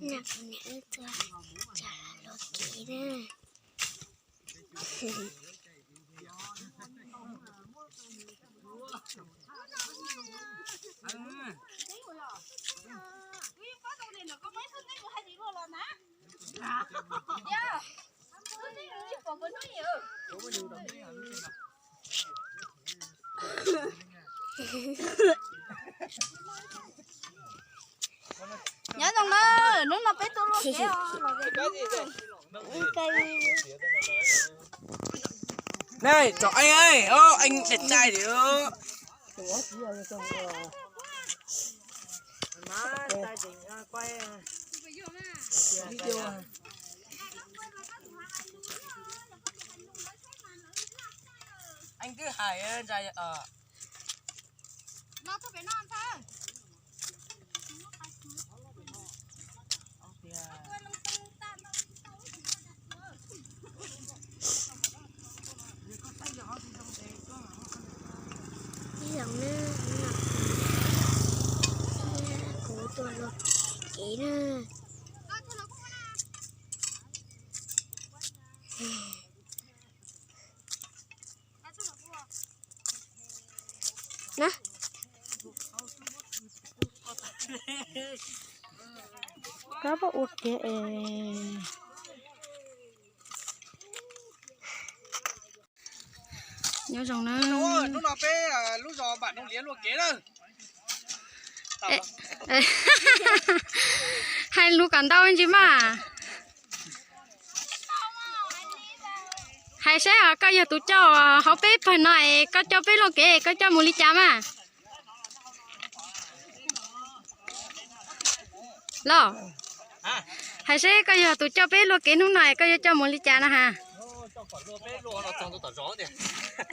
Niam, niam wb tuaj tsa luaj kev na. Nyob zoo na, hnub no peb tuaj luaj kev os. Nej chào anh ơi, ô, anh đẹp trai thì. Anh cứ hài ra. Ib zaug na, kuv tuaj luaj kev na. Na, koj puas ua kev es. Nyob zoo na. Hnub no peb lub zos Npam Noo Liav luaj kev na. Hais lus kom ntau ntsis mas. Hais seb koj yog tus coj hauv peb pawg no es koj coj peb luaj kev koj coj mus li cas mas. Los, hais seb koj yog tus coj peb luaj kev hnub no es koj yuav coj mus li cas no has?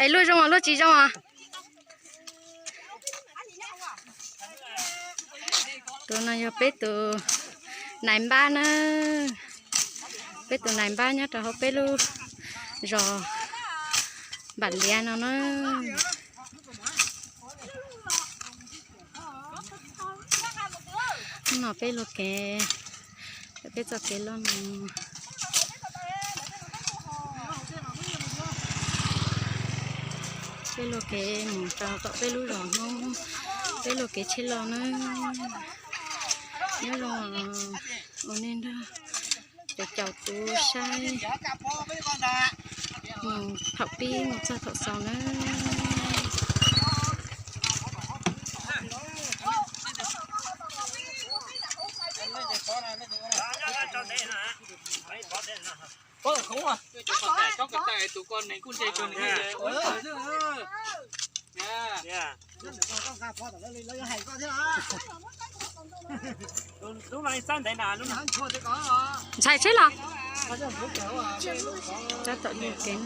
Es luaj zoo os luaj tsis zoo os? Tus no yog peb tus nais npab na. Peb tus nais npab nyob rau hauv peb lub zos Npam Liav no na. Hnub no peb luaj kev, peb txoj kev loj no. Peb luaj kev mus rau tom peb lub zos Hmoob, peb luaj kev tsheb loj na. Nyob zoo ua nej nrog caum caum kuv saib mus thaum pib mus txog thaum xaus na. Ntshai tsheb los. Tab tom luaj kev.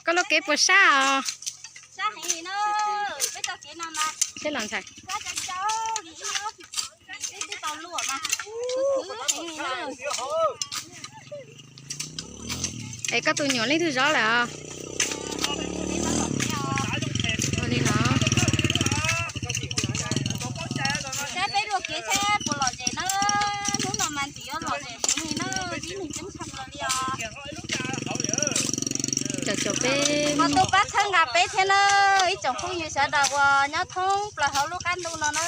Koj luaj kev puas sab os? Seb los ntshai. Es koj tus nyuam leej twg zov lawm os? Ua li no. Saib peb luaj kev saib puas lom zem na. Hnub no mas ntxim yuav lom zem heev li na, tib neeg ceeb tsheej los li os. Caum caum peb. Ho tuaj pab txhawb nqa peb thiab na, ib tsoom phooj ywg sawv daws uas nyob thoob plaws hauv lub qab ntuj no na.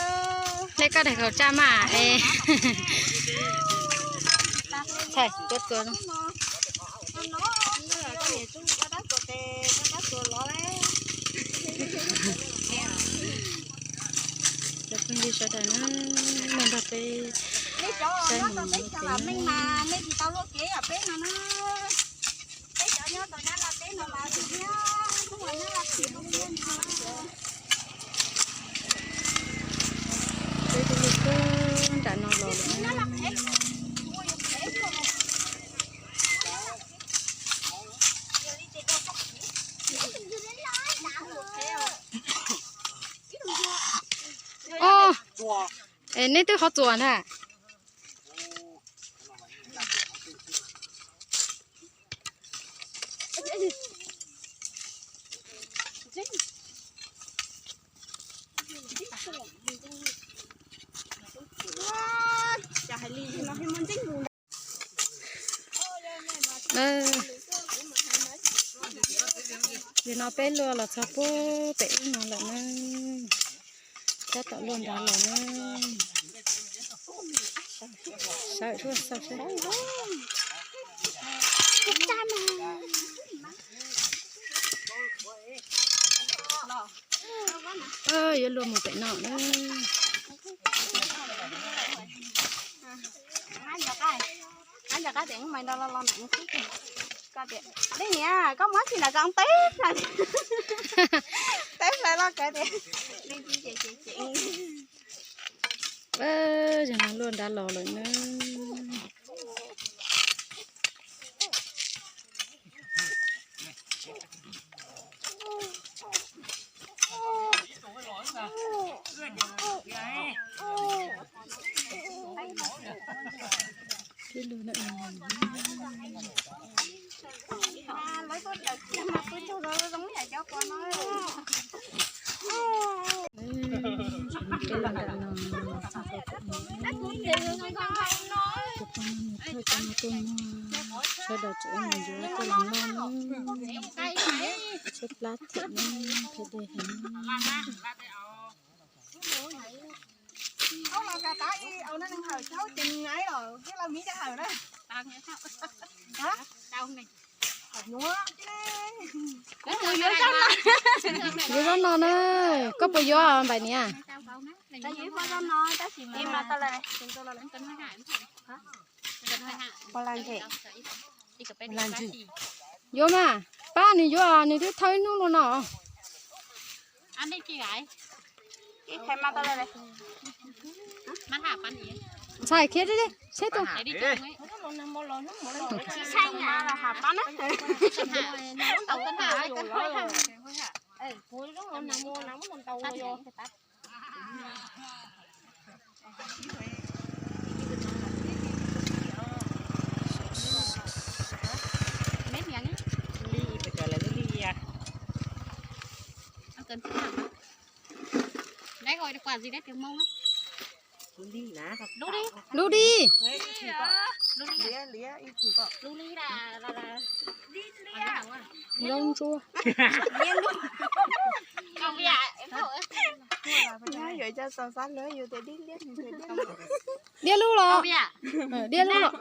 Hle koj daim khẩu trang mas es. Thaij tuab tua. Cov phooj ywg sawv daws na, nej nrog peb saib mus ua kev na. Peb twb lug kawg nram no los lawm na. Os, es neb twb qhov txuas ntag. Nim no peb luaj los txog puag pem ub no lawm na. Tab tom luaj nrad los na. Sawv tuaj xauj seb. Yuav luaj mus pem no na. Dej niam, koj muab tsis nram ko teb, teb hlais los kawg tias. Zaum no luaj nrad los lawm na. Sawv daws tseem mus yuav koj los noj na. Tshaib plab thiab na, qhia dej heev. Yuav zaub no na, koj puas yuav npaim niam? Yuav mas, pab nws yuav, nws twb thawb ib hnub luaj no. Ntxhais khiav seb tuaj. Lub di. Zaub ntsuab. Diab lub los? Diab lub los?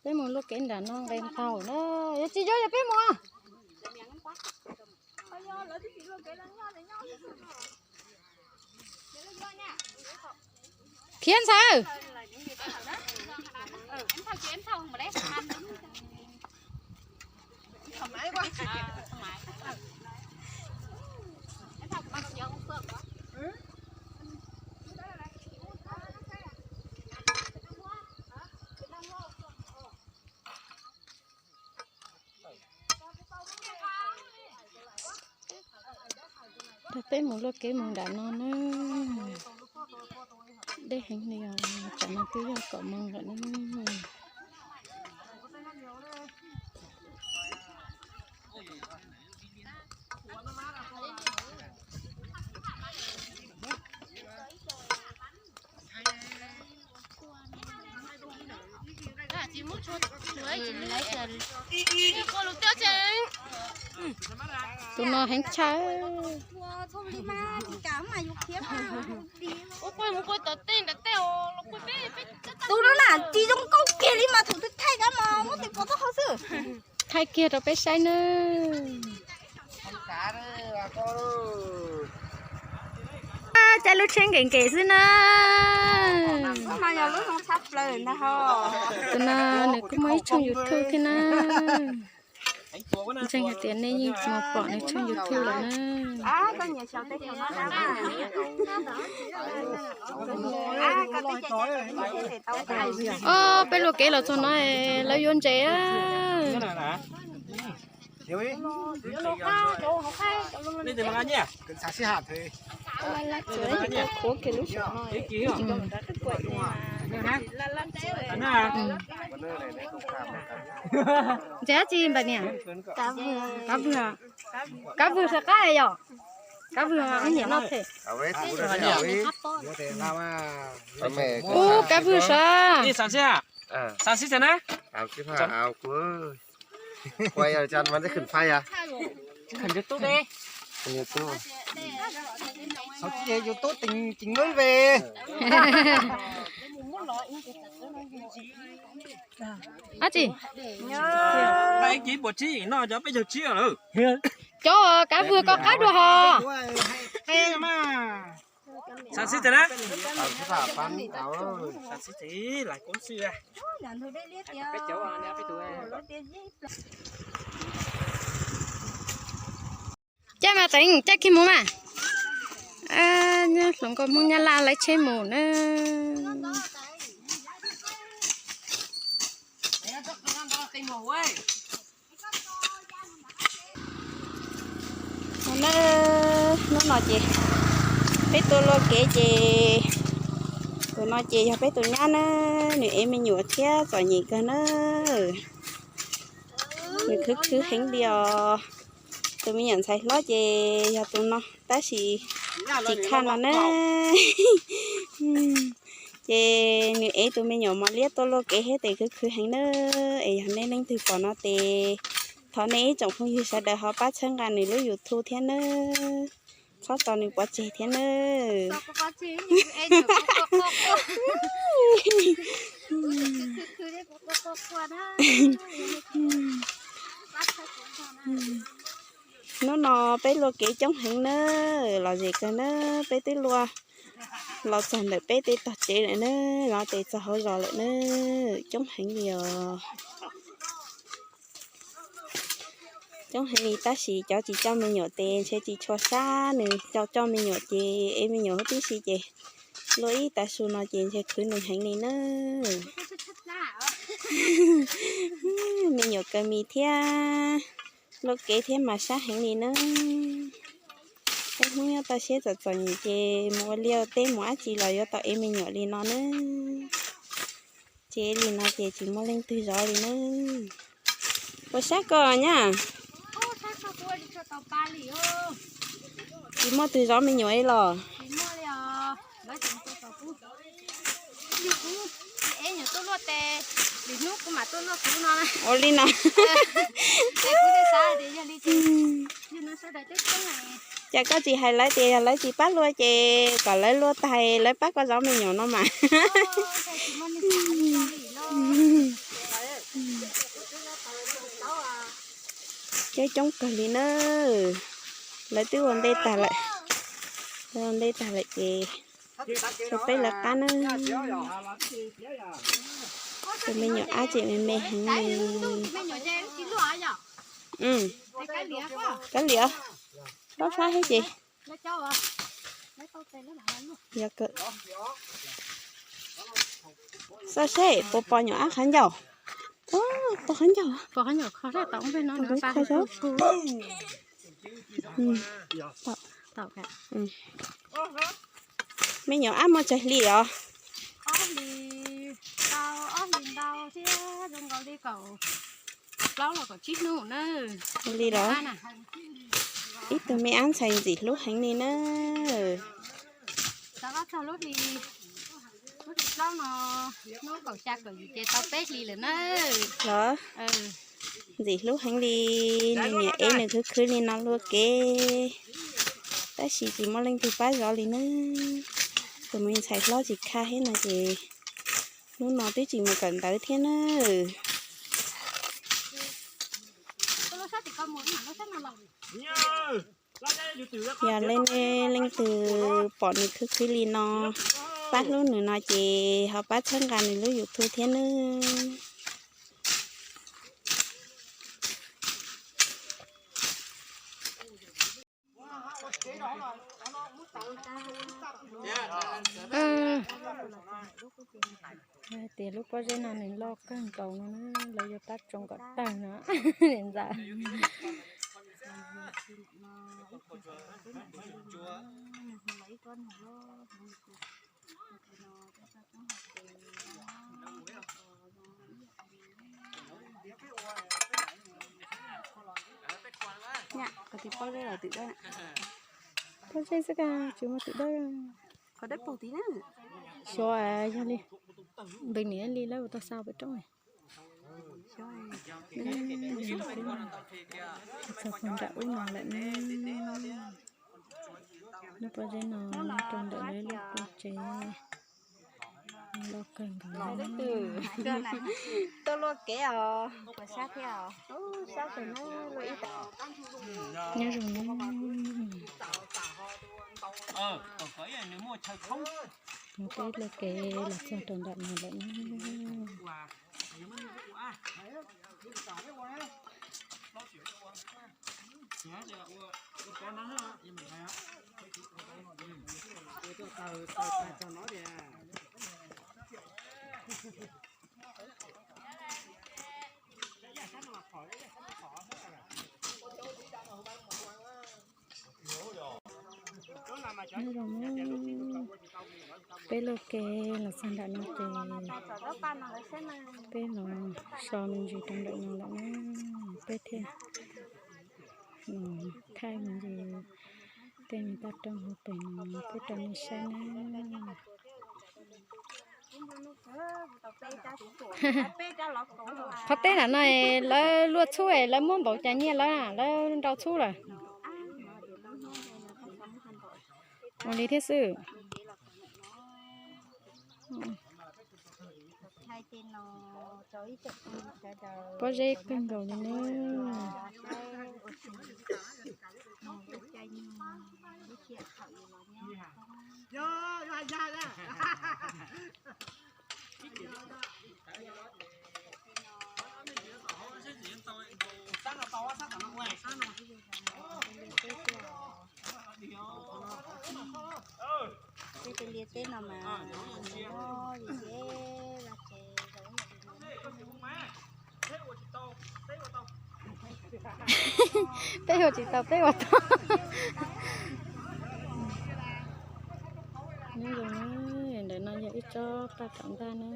Peb mus luaj kev nram no nqes nqaus na. Yog tsis yuav yog peb mus. Khiav ntxawm. Peb mus luaj kev mus nram no na. Deb heev li os, tsam no twb yog kaum moos lawm na. Tus no heev tshaj. Tus no na tsis zoo nkauj kiag li mas thaum twg thaij kab mas muab tes pov taub hau xwb. Thaij kiag rau peb saib nawb. Caij lub tsheb nkees nkees xwb na. Tus no nws kuj muaj ib tshooj YouTube thiab na. Ntseeg hais tias nej yeej mus pom nws tshooj YouTube lawm na. Ob peb luaj kev los txog no, lawv yuav ntses. Ntxim dab tsi npawg niam? Kab vwg, kab vwg sawv qab yom? Kab vwg nyiam noj phem. Ub, kab vwg sawv. Dab tsi? Cov kab vwg koj qab dua hos. Caij mas tseem caij kiag mus mas. Nyob hluas nkauj Hmoob Nyab Laj lawv tsheb mus na. Hnub no ces peb tuaj luaj kev ces tus no ces yog peb tus nyab na, nws ev me nyuam thiab txom nyem kawg na. Nws khwv khwv heev li os. Tus me nyuam ntxhais hlob ces yog tus no tab sis tsis khaj no na. Ces nws ev tus me nyuam mos liab tuaj luaj kev thiab tes khwv khwv heev na. Es yog nej leej twg pom no tes thov nej ib tsoom phooj ywg sawv daws ho pab txhawb nqa nws lub YouTube thiab na. Txhob tso nws pov tseg thiab na. Hnub no peb luaj kev coob heev na, los zem kawg na, peb twb luaj los txog ntawm peb tej tog tsev lawm na, los tes txog hauv zos lawm na, coob heev li os. Coob heev li tab sis cov tsis coj me nyuam tes ntshe tsis tshua sab, nws coj coj me nyuam ces ev me nyuam huv tib si ces luaj ib tav su no ces ntshe khwv nws heev li na. Me nyuam kaw mis thiab luaj kev thiab mas sab heev li na. Peb Hmoob nyob toj siab txom txom nyem ces mus ua liaj ua teb mus dab tsi los yuav tau ev me nyuam li no na. Ces li no ces tsis muaj leej twg zov li na. Puas sab koj nyab? Tsis muaj twg zov me nyuam li los? Ua li no. Cas koj tsis hais lawv tias yog lawv tsis pab luaj ces kom lawv luaj tag lawv pab koj zov me nyuam no mas. Coob coob kawg li na. Lawv twb ua ntej tag lawm. Lawv ua ntej tag lawm ces tshuav peb lawv qab na. Tus me nyuam ab tseem me me heev li. Kav liam, hlob fab thiab ces. Yog kawm. Xav seb puas pom nyuam ab qhov ncauj. Pom qhov ncauj. Me nyuam ab muaj tsawg hli os? Li los? Ib tug me ab ntxhais ntxim hlub heev li na. Los? Ntxim hlub heev li, nws niam ev nws khwv khwv li no luaj kev, tab sis tsis muaj leej twg pab zov li na. Tus me ntxhais hlob tsis khaj thiab no ces hnub no twb tsis mus kawm ntawv thiab na. Yog leej, leej twg pom nws khwv khwv li no, pab hlub nws no ces ho pab txhawb nqa nws lub YouTube thiab nawb. Hais tias lub pob zeb no nws loj kawg nkaus no na, lawv yuav pab tsoo kom tawg no. Ntxawm. Pob zeb xwb, tsis muaj twm dawb. Qhov dawb paug tid na. Xyov, yog li, npws niam li lawv ua tau xa pem roob. Txog puag nram ub no lawm ne. Lub pob zeb no rau ntawm lawv lub qub tsev. Loj kawg nkaus. Tuaj luaj kev os, puas sab thiab os? Sab kawg na, luaj ib tag. Nyob zoo na. Peb luaj kev los txog rau nram no lawm na. Nyob zoo na. Peb luaj kev los txog nram no ces peb los so me ntsis rau nram no lawm na. Peb thiaj thaij me ntsis tej me paj roob hauv pes no pub rau nej saib na. Qhov teb nram no lawv luaj txhub es lawv muab npaum cas nyiaj lawv, lawv nrau txhub lawm. Ua li thiab xwb. Pob zeb kawg nkaus li ne. Peb tej liaj teb no mas nyob li ces vaj tsev zoo. Peb ua tsis tau peb ua tau. Nyob zoo, ntawm no yog ib tsob paj taum ntaj na.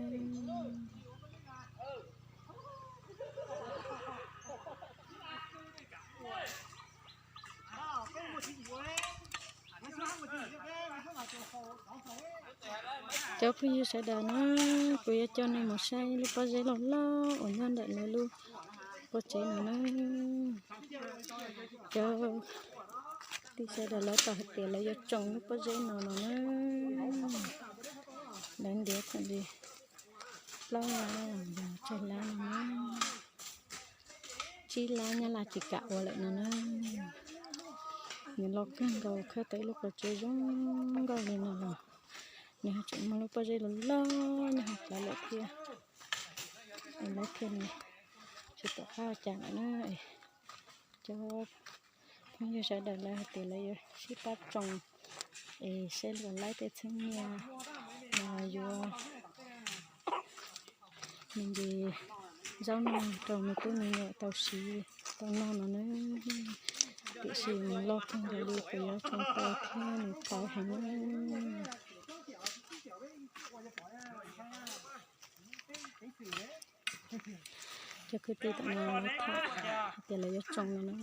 Cov phooj ywg sawv daws na, kuv yuav coj nej mus saib lub pob zeb loj loj uas nyob ntawm lawv lub qub tsev no na. Cov tij sawv daws lawv tau hais tias lawv yuav tsoo lub pob zeb no no na. Lawv ntiav txog li plaub lab, tsawg lab no na. Tsib lab nyab laj tsis kam ua lawm no na. Nws loj kawg nkaus, khawb tau ib lub qub tsev zoo nkauj li no los nws ho tseem muaj lub pob zeb loj loj nyob hauv plawv lawm thiab. Es lawv thiaj li tsis pom qab ua cas lawm na. Cov phooj ywg sawv daws lawv hais tias lawv yuav sib pab tsoo es saib luag laib tej txheeb miaj los yuav me ntsis zaub noj rau me tub me nyuam tau siv tau noj no na. Tiam sis nws loj kawg nkaus li, kuv yuav tsoo tau thiab nws pauv heev na. Cov kwv tij tam no lawv tham hais tias lawv yuav tsoo no na.